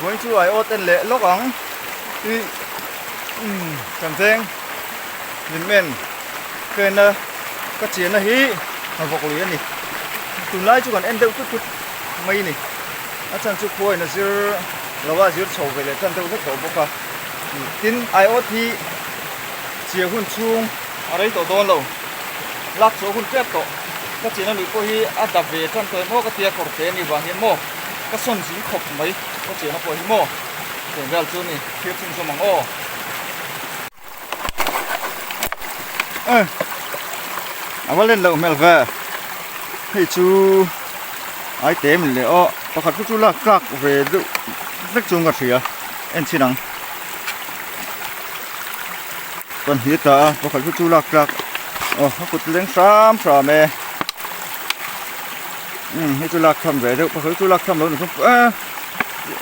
Vawiin chu aiawt en leh lawk ang i umm kan veng min en ka en a ka chianna hi a vawk lui a ni tunlai chu kan en deuh tut tut mai a ni a chhan chu khua in a zir lo a zir chho ve leh tan deuh vek tawh bawk a tin aiawt hi chiah hun chhung a rei tawh dawn lo lak chhuah hun tep tawh ka chianna lui pawh hi a dap ve tan tawh em aw ka tia kawr te a nih vang hian maw. Ka sawn zing khawp mai ka chiahna pawh hi maw tiang vel chu ni thlir chhun zawm ang aw. Eh a va len loh hmel ve hei chu ai te min leh aw pakhat chu chu lak tlak ve deuh vek chuan ka hria en chhin ang pahnih a tla a pakhat chu chu lak tlak aw a kut leng hram hram e. Umm hei chu lak tham ve deuh pakhat chu lak tham lo ni kha a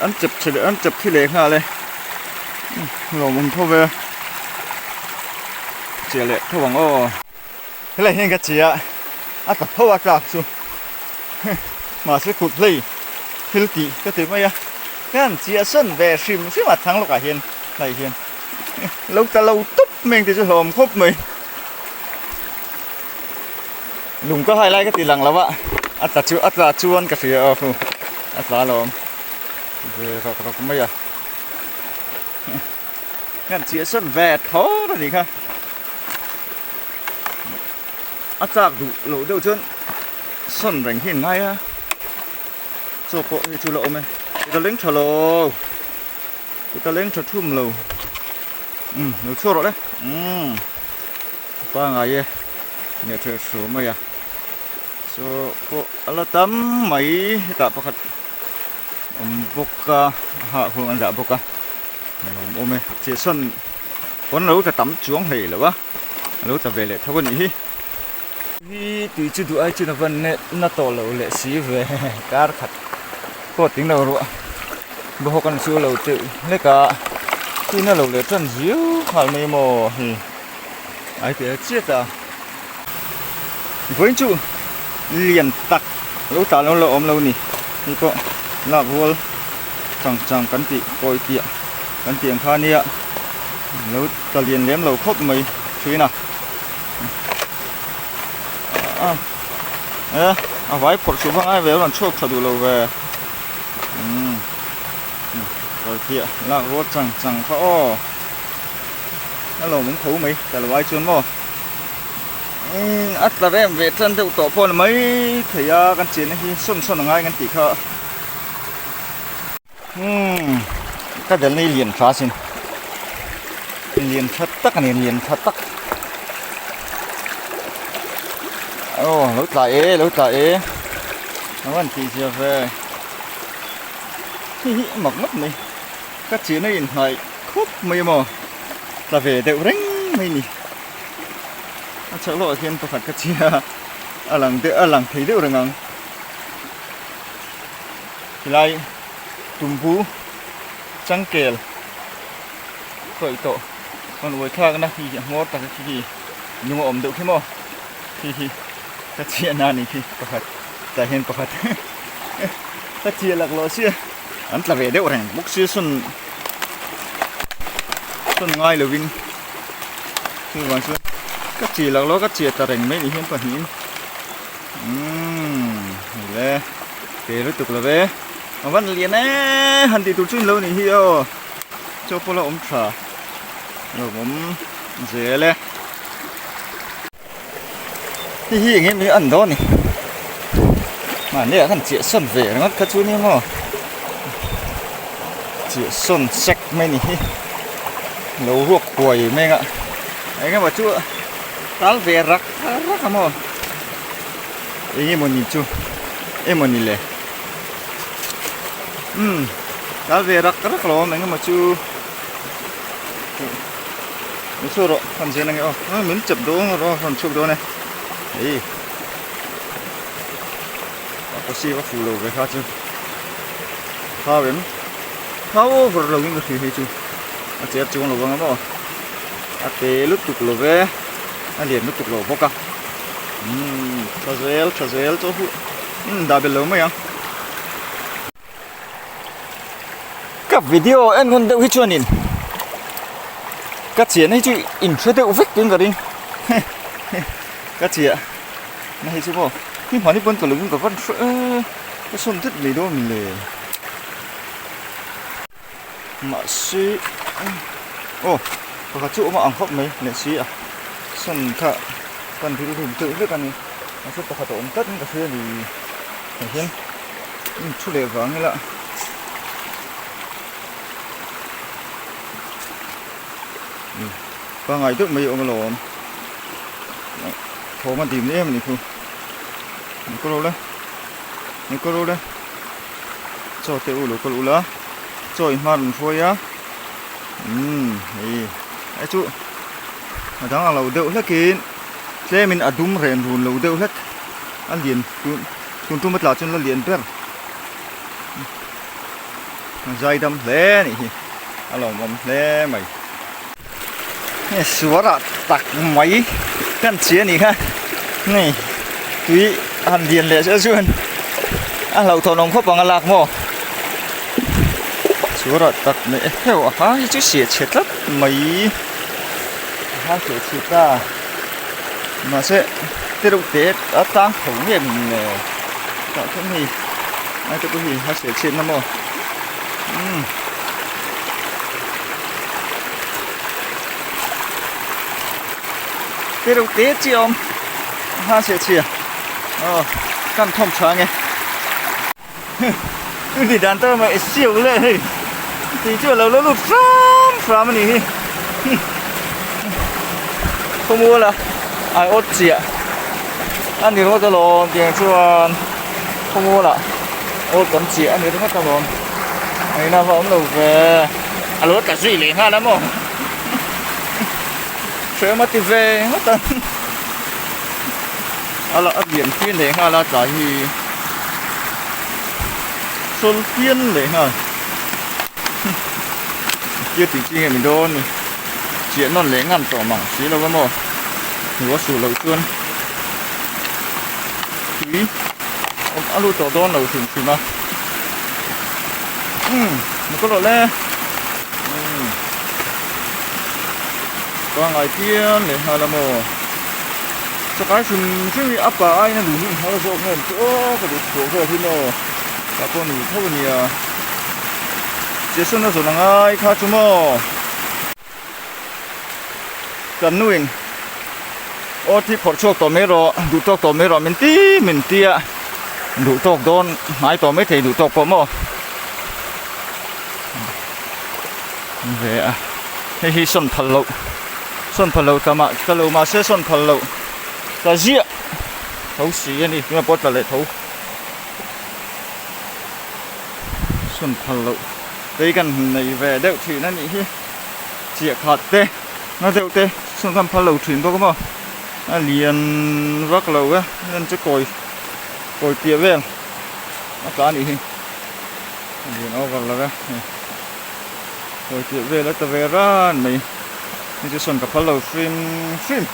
an chep chhe leh an chep thi leh nghal e lawm awm tho ve chiah leh tho ang aw helai hian ka chiah a tla tho a tlak chu mahse kut hlei thil tih ka ti mai a hian chiah sawn ve hrim hrim a thlang lawkah hian hlai hian lo tla lo tawp mai ang tih chu hlawm khawp mai. Lung ka hai lai ka ti lang lo a, a tla chu a tla chuan ka hria aw hu a tla lo awm ve rawk rawk mai a hian chiah sawn ve thlawt a nih kha a chak duh loh deuh chuan sawn reng hi an ngai a chaw pawh hei chu la awm e ka leng tha lo ka leng tha thum lo umm lo chhuak rawh le umm. Pangai e nge ther thu mai a chaw pawh a la tam mai hetah pakhat awm bawk a hah huang an dah bawk a nuam awm e chih sawn pawn lo ta tam chuang hlei lo a a lo ta ve leh tho a nih hi hi tui chu duh ai chuan a va net na tawh lo leh si ve kar khat pawh tling lo ruah bawhawk an chu lo teuh hlek a tui na lo leh tan ziau nghal mai maw hei. Ai teh chiat a vawiin chu lian tak lo tah lo la awm lo ni hei pawh lak rual chang chang kan tih kawi piah kan tih ang kha nia lo tla lian lem lo khawp mai thin a a e a vai phawrh chhuah vang ai ve a rawn chhuak tha duh lo ve umm kawi piah lak rual chang chang kha aw. A lawm awm tho mai ta lo ai chuan maw umm a tla rem ve tan deuh tawh pawh a ni mai thei a kan chenna hi sawn sawn a ngai kan tih kha umm ka delna hi lian tha sin lian tha tak a ni lian tha tak aw lo tla e lo tla e a van tih zia ve hei hi a mak ngawt mai ka chenna inhnaih Khawp mai maw tla ve deuh reng mai ni a chhak lawkah khian pakhat ka chhia a a lang deuh a lang thei deuh reng ang helai tumbu changkel khawih tawh rawn uai thlakna khi a hmawr tak khi khi nung a awm deuh khi maw khi khi ka chhiahna a ni khi pakhat tah hian pakhat ka chhiah laklawh sia. An tla ve deuh reng bawk sia sawn sawn ngai lovin chuvang chuan ka chi lak lo ka chiah ta reng mai ni hian pahnihin umm hei le pe lutuk lo ve a van lian e han tih tur chu in lo nih hi aw chaw pawh la awm tha lo awm zel e. Hei hi eng em an dawn ni mahni ah khan chiah sawn ve ringawt kha chu nia maw chiah sawn sek mai ni hi lo ruak huai mai ang a eng emaw chu tal ve rak rak a maw eng emaw ni chu emaw ni le umm tal ve rak rak lo awm eng emaw chu. Min chhuak rawh han zen ange aw a min chep dawn rawh rawn chhuak dawn e hei a pawsi va fuh lo ve kha chu thau em thau over lo in ka hria hei chu a cher chuang lo vang a maw a te lutuk lo ve a lian lutuk lo bawk a umm tha zel tha zel chu dah belh lo mai ang. Ka. Ka video en ngun deuh hi chuanin ka chiahna hi chu in hre deuh vek tuin ka ring ka chiah na hei chu maw hi hmani pawn ka lo in ka van hre ka sawn det mai dawn le mahse aw pakhat chu awm a ang khawp mai leh si a sawn kha kan rilru deuh hlek a ni mahse pakhat a awm tlat in ka hria a ni tah hian in thu leh vang ila. Pangngai deuh mai a awm alawm thawm a dim em a ni khu ni kawr ula ni kawr ula chaw te u lo kal ula chaw in hma rawn hruai a umm hei hei chu a dang ang lo deuh hlek in tlem in a dum ren run lo deuh hlek a lian tun tun tum a tla chuan la lian ber. A zaidam hle a nih hi a lawmawm hle mai hei suarah tak mai kan chi a nih kha hei tui han lian leh zeuh chuan a hlauhthawn awm khawp ang a lak maw suarah tak mai heuh a hang hi chu siah chhe tlat mai a hang chhe chhe ta mahse te reuh te a tlang tho nge min le tah chuan hei ai te pawh hi a chhe chhiatna maw umm te reuh te chi a awm a hang chhe chhia aw kan thawm tha ange. Tui dan tawh mai siau le hei tui chu a lo la lut hram hram a nih hi khawmual a ai awt chiah a ni ringawt alawm tiang chuan khawmual ah awt kan chiah a ni ringawt alawm ngaihna va awm lo ve a lo tla zui leh nghal a maw hrehawm a ti ve ngawt ang. A la a lian phian leh nghal a tlai hi sawl phian leh nghal tia tih chi nge ni dawn ni chiah nawn leh ngam tawh mang si lo a maw hnu a suh loh chuan tui awm a lut tawh dawn lo hrim hrim a umm ni ka lawh le umm pangai phian leh nghal a maw. Chakai hrim hrim hi a pa aiin a luhlul nghal zawk nge chu aw ka duh chhuah vel hi maw tah pawh a ni tho a nia Jason a zawn a ngai kha chu maw kan nuin aw thi phawrh chhuak tawh mai rawh duh tawk tawh mai rawh min ti min ti a duh tawk dawn hnai tawh mai thei duh tawk pawh maw ve a hei hi sawn phal loh. Sawn phal lo tla mah tla lo mahse sawn phal loh tla ziah tho si a ni tunah pawh tla leh tho sawn phal loh tei kan nei ve deuh thin a nih hi chiah khat te na deuh te sawn kan phal lo thin bawk a maw a lian vak lo e heng chu kawi kawi piah vel a tla a nih hi a lian over lo e hei. Kawi piah vel a ta ve ran mai hei chu sawn ka phal lo hrim hrim.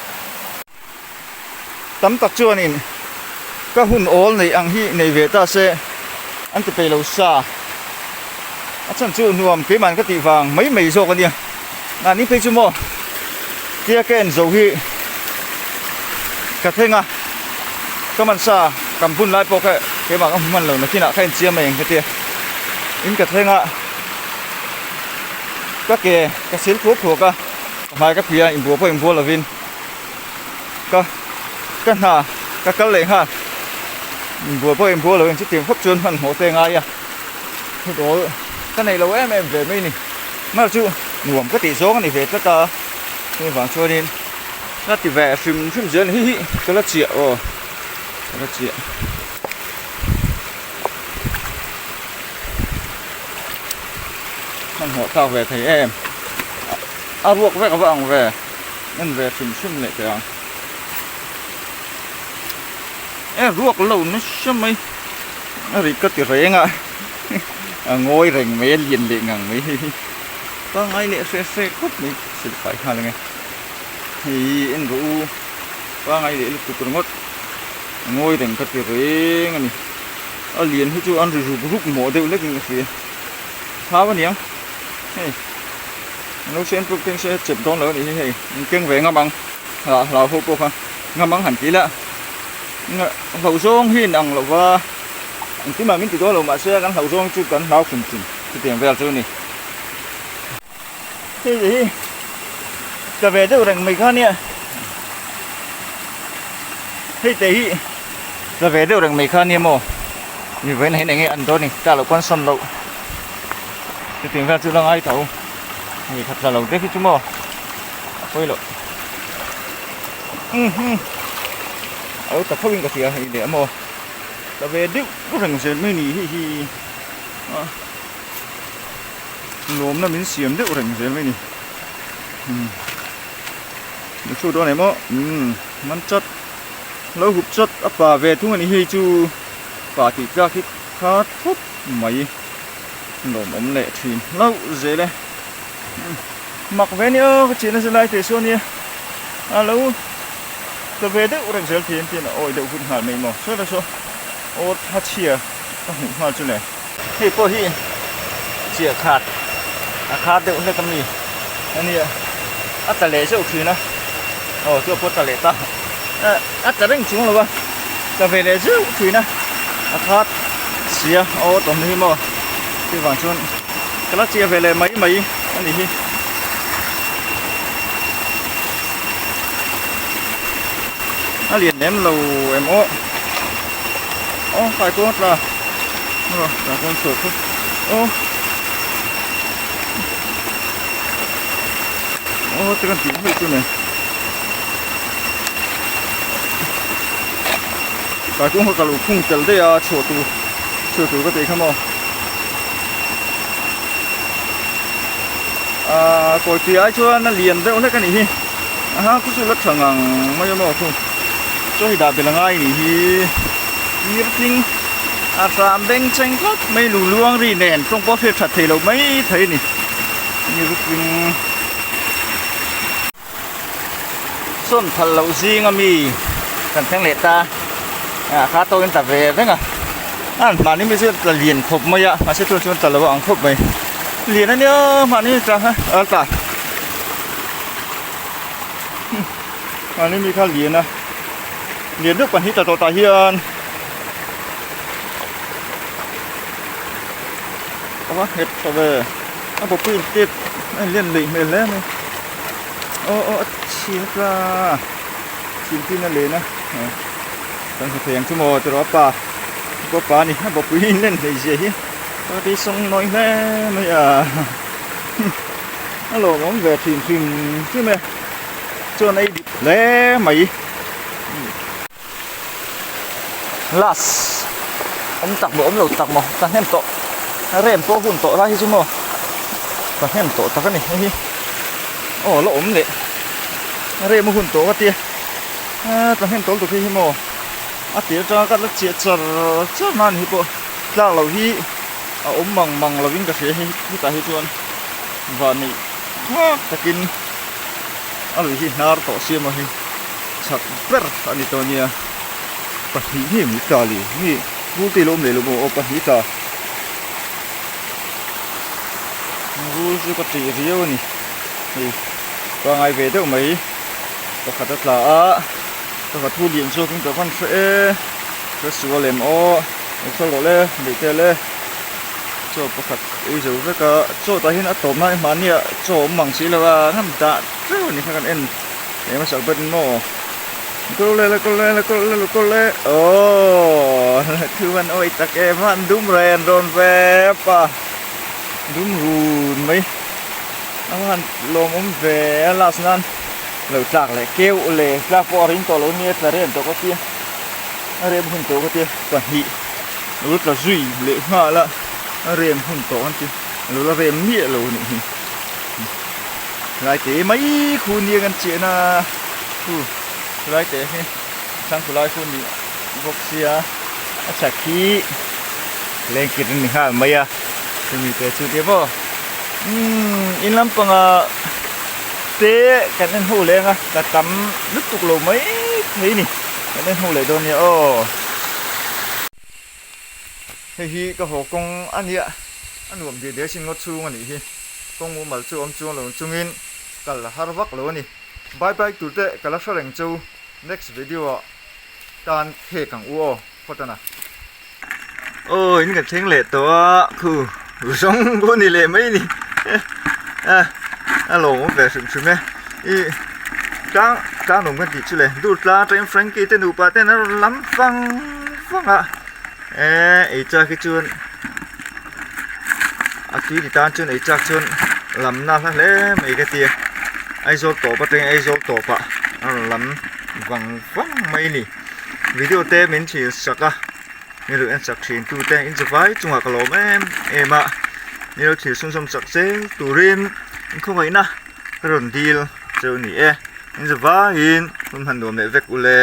Tam tak chuanin ka hun awl neih ang hi nei ve ta se an ti peih lo sa a chhan chu nuam keimah ka tih vang mai mai zawk a nia mahni phei chu maw tia ka en zo hi ka thleng a ka man sa kan bun lai pawh kha keimah ka hmu hman lo nakinah kha en chiam mai ang ka tia in ka thleng a. Ka ke ka sil thuak thuak a, ka hmai ka phih a, inbual pawh inbual lovin ka ka hna ka kal leh nghal. Inbual pawh inbual lovin chutiang khawp chuan hmanhmawh te a ngai a, football ka nei lo em em ve mai ni. Mar chu nuam ka tih zawng a ni ve tlat a, chumi vang chuanin ka ti ve hrim hrim zel a ni hi hi ka la chiah aw ka la chiah. Hmanhmawh thlak ve thei em a ruak vek a va ang ve en ve hrim hrim leh teh ang e ruak lo nasa mai a ri ka ti reng a a ngawi reng mai a lian leh ngang mai hei hi pangngai leh hre hre khawp mai silh fai nghal ang e hei en rawh u pangngai leh lutuk ringawt a ngawi reng ka ti reng a ni. A lian hi chu an ri ruk ruk mawh deuh lek in ka hria. Thau aniang. Hei an lo siam tluk teng se chep dawn lo a nih hi hei in keng ve ngam ang hlah hlau ho pawh kha ngam ang han ti ila hlauh zawng hi in ang lo va engtin mah min ti dawn lo mahse kan hlauh zawng chu kan hlau hrim hrim chutiang vel chu a ni. Hei hi tla ve deuh reng mai kha nia hei te hi tla ve deuh reng mai kha nia maw mi vawiin hian enge an dawn ni tah loh pawn sawn loh chutiang vel chu la ngai tho hei kha tla lo te khi chu maw a pawi loh a lo ta tho in ka hria hei leh maw tla ve deuh reng zel mai ni hei hi a. Lawmna min siam deuh reng zel mai ni. Umm mi chhut dawn em aw umm man chat lo hup chat a pa ve thung a ni hei chu pa tih tlak hi kha thawp mai lawmawm leh thin hlauh zel e mak ve nia ka chian nasa lai teh sawn nia a lo tla ve deuh reng zel thin tin a awi deuh vut nghal mai maw sawi la saw aw tha chhia ka hmuh nghal chu le. Hei pawh hi chiah khat a khat deuh hlek ami ania a tla leh zeuh thin a aw chu a pawh tla leh ta a tla reng chung lo a tla ve leh zeuh thin a a khat sia aw tawm hi maw chuvang chuan ka la chiah ve leh mai mai a ni hi. A lian lem lo em aw aw kaikuang a tla aw kaikuang chhuah chu aw aw te kan tih hmuh chu nei kaikuang kha ka lo khung tel daih a chhuah tur chhuah tur ka tih kha maw ah kawipui ai chuan a lian deuh hlek a nih hi. Aha khu chu la tha ngang mai a maw khu chaw hi dah belh a ngai nih hi tir tling a hram beng cheng tlat mai lu luang ri nen tawng pawh hriat that theih loh mai thei a ni tir tling sawn phal loh zing a mi kan thleng leh ta ah kha tawkin ta ve reng a a an mahni mi chu tla lian khawp mai a mahse tunah chuan tla lo a ang khawp mai lian a nia mahni tla kha a tla. Mahni mi kha lian a lian deuh pahnih ta tawh tah hian a va nghet tha ve a bawpui in tet a inlen leih hmel hle mai aw aw a chhia tla chhim tin a len a kan hmu thei ang chu maw tiraw a pa a pa a ni a bawpui inlen hleih zia hi a ti sawng nawi hle mai a. A lawmawm ve thin hrim hrim e chuan ei dik hle mai last awm tak maw awm lo tak maw ka hnem tawh a rem pawh hun tawh lai hi chu maw ka hnem tawh tak a ni hei hi aw la awm leh a rem a hun tawh ka tia a ka hnem tawh lutuk hi hi maw a tir atanga ka la chiah char char nan hi pawh tlak loh hi. A awm mang mang lovin ka hria hei hetah hi chuan vahneih thlak takin a lui hi hnar tawh sia maw hei chak ber a ni tawh nia pahnih nge mai tla le nge rul te ilo awm leh lo maw aw pahnih tla rul chu ka tih riau a ni hei pangai ve deuh mai pakhat a tla a pakhat thu lian zawkin ka van hre e ka sual em aw. Lo sawi rawh le, neih tel e. Chaw pakhat ei zo vek a, chaw tah hian a tawp nan mahnia chaw awm mang si lo a, ngam dah teuh a ni kha kan en eng hmasak ber in maw. Kawr le le kawr le le kawr le le kawr le aww thu han awih tak em a an dum ren rawn ve pa dum run mai a han lawmawm ve a last nan lo tlak leh keuh leh tlak pawh a ring tawh lo nia tla rem tawh ka tia. A rem hun tawh ka tia pahnih a lo tla zui leh nghal a a rem hun tawh kan ti a lo la rem miah lo a nih hi lai te mai khu nia kan chian a khu lai te hi thlang khu lai khu ni bawk sia a chhak hi lengkir a ni nghal mai a chumi te chu tia maw umm in lampangah te kan en ho leng a ka tam lutuk lo mai thei a ni. Kan en hmuh leh dawn nia aw. Hei hi ka haw kawng a nia, a nuam diai diai sin ngawt chhung a nih hi. Kawng mumal chu awm chuang lo chungin kal a har vak lo a ni. Bye bye tur te ka la hre reng chu next video ah tan khek ang u aw phawt a. Aw in ka thleng leh tawh a khu zawng pawh ni leh mai ni a a lawm awm ve hrim hrim e i tlang tlang nuam kan tih chu le dur tlang atangin Frankie te nupa ten an rawn lam vang vang a eh ei chak hi chuan a tui ti tan chuan ei chak chuan lam na hla hle mai ka ti a Aizawl tawp atangin Aizawl tawp ah a rawn lam vang vang mai a ni video te min thlir sak a min rawn en sak thin tu te in zavai chungah ka lawm em em a min lo thlir sum sawm sak zel turin in khawngaihna ka rawn dil cheu a ni e in zavaiin hun hman nuam leh vek ule.